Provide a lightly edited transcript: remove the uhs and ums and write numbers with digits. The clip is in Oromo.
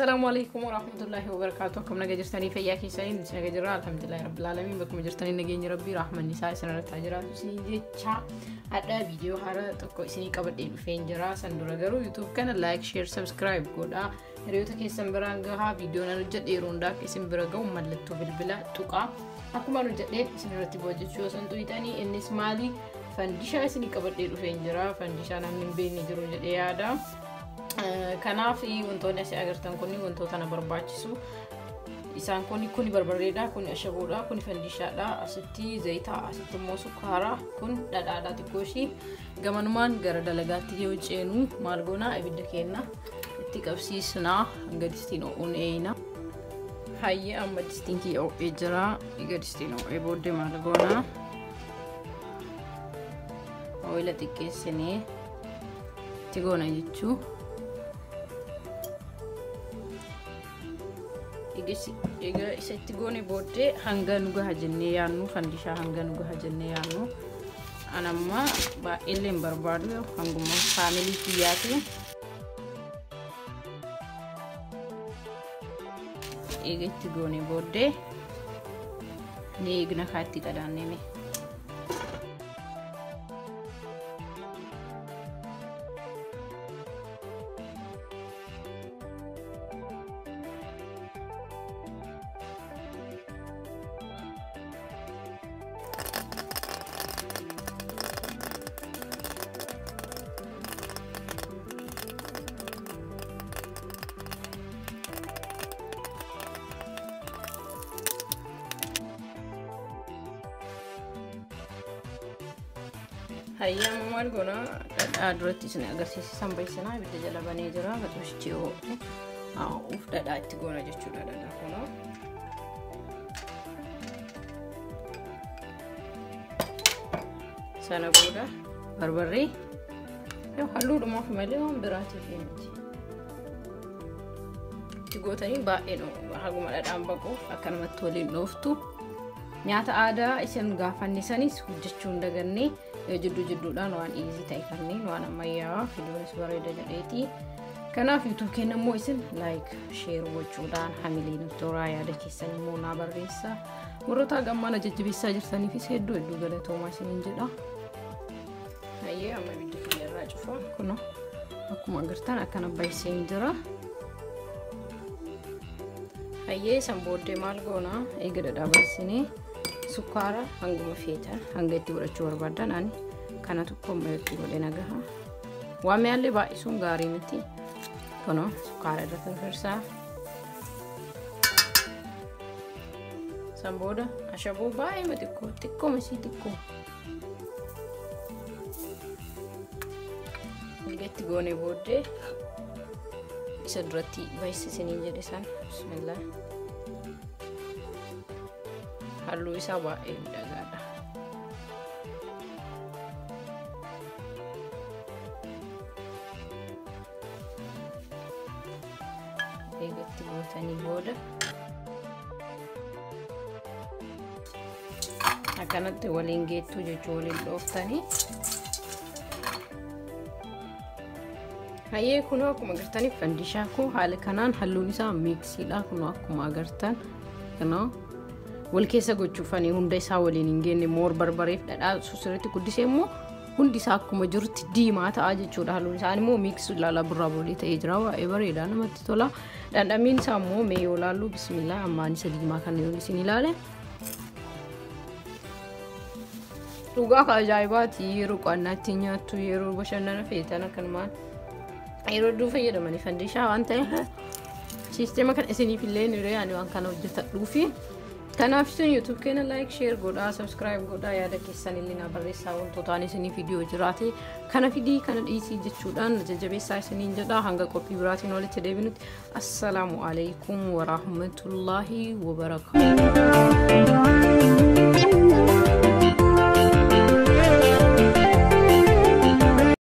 Assalaamu alaikum warahmatullahi wabarakatuh. Akkam nagaa jirtanii fayyaa keessanii nuti nagaa jirra. Alhamdulillahi rabbil alamin. Bakkuma jirtanii nageenyi rabbii rahmanni isaa isin irratti haa jiraatu isinii jecha hadha viidiyoo haaraa tokko isinii qabadhee dhufeen jira. San dura garuu YouTube kana like, share, subscribe godhaa. Hiriyoota keessan biraan gahaa. Viidiyoon an hojjedhe yeroo hundaa akka isin bira gahu mallattoo bilbila tuqaa. Akkuma an hojjedheen isin irratti hojjechuu yoo san tuqxanii innis maali? Fandishaa isinii qabadhee dhufeen jira. Fandishaa namni hin beekne jiru jedhee yaada. Kanaaf wantoonni asii agartan kun wantoota na barbaachisu. Isaan kun kuni barbareedha, kuni ashaboodha, kuni fandishaadha, asitti zayita, asitti immoo sukkaara, kun dhadhaadha xiqqoo ishii. Gamanumaan gara dalagaatti yoo ceenu maal goonaa ibidda keenna itti qabsiisnaa hanga distiin ho'uun eeyina. Hayyee amma distiin kiyya ho'ee jira. Egaa distiin ho'ee booddee maal goonaa? Ooyila xiqqeessinee itti goona jechuu. Egaa isa itti goone booddee hanga nu gaha jennee yaannu fandishaa hanga nu gaha jennee yaannu anamma baay'eellee hin barbaadu hanguma faamilii kiyyaati. Egaa itti goone booddee ni eegna kaa itti qadaannee mee. Hayya amma maal goona dhadhaa duratti isin agarsiisan baay'isanaa ibidda jala banee jira. Faxooshichi ho'uuf dhadhaa itti goona jechuudha. Dhadhaa kunoo sana booda barbarree yoo halluudhumaaf malee waan biraatiif miti. Itti gootanii baay'ee haguma dhadhaan baquuf akkanumatti waliin dhooftu. Nyaata aadaa isin gaafanne sanis hojjechuu hin daganne jidduu jidduudhaan waan easy ta'e kanneen waan ammayyaawaa fiduunis bareeda jedheeti. Kanaaf YouTube keenya immoo isin like, share gochuudhaan hamilee nutti horaa yaada keessan immoo naa barreessa. Warroota gammaana jajjabeessaa jirtaniifis hedduu hedduu galatoomaa isiniin jedha. Hayyee amma ibidda kiyya irraa cufa. Kunoo akkuma agartan akkana baay'iseen jira. Hayyee san booddee maal goona? Eega dhadhaa baay'isinee sukkaara hanguma feetan hanga itti godhachuu barbaadan ani kana tokko amma itti godhee nagaha. Waan mi'aallee baay'isuun gaarii miti. Kunoo sukkaara irra firfirsaa. San booda ashaboo baay'ee xiqqoo xiqqoo misii xiqqoo. Eega itti goone booddee isa duratti baay'isisanii jedhe san bismillah. Halluu isaa baay'ee miidhagaadha. Eega itti gootanii booda akkanatti waliin geettuu jechuu waliin dhooftanii. Hayyee kunoo akkuma agartaniif fandishaa koo haala kanaan halluun isaa miiksiidha. Kunoo akkuma agartan kunoo wal keessa gochuufanii hunda isaa waliin hin geenne moor barbareef dhadhaa sirriitti guddisee immoo hundi isaa akkuma jirutti diimaa ta'a jechuudha. Halluun isaa immoo miiks ilaalaa burraa burrii ta'ee jira. Baay'ee bareedaa namatti tola. Dhandhamiin isaa immoo mee yoo ilaallu bismillah ammaan isa diimaa kana yoo isin ilaale dhugaa ka ajaa'ibaati. Yeroo qo'annaatti nyaattu yeroo bashannana feetan akkanumaan yeroo hedduu fayyadamanii fandishaa waan ta'eef siisteema kana isiniif illee ni ani waan kana hojjetadhuufi. Kanaaf isin YouTube keenya like, share godhaa, subscribe godhaa, yaada keessan illee na barreessaa wantoota ani isinii viidiyoo jiraate kana fidii kana dhiisii jechuudhaan jajjabeessaa isiniin jedha. Hanga qophii biraatiin walitti deebinutti assalaamu alaikum warahmatullahi wabarakaatuh.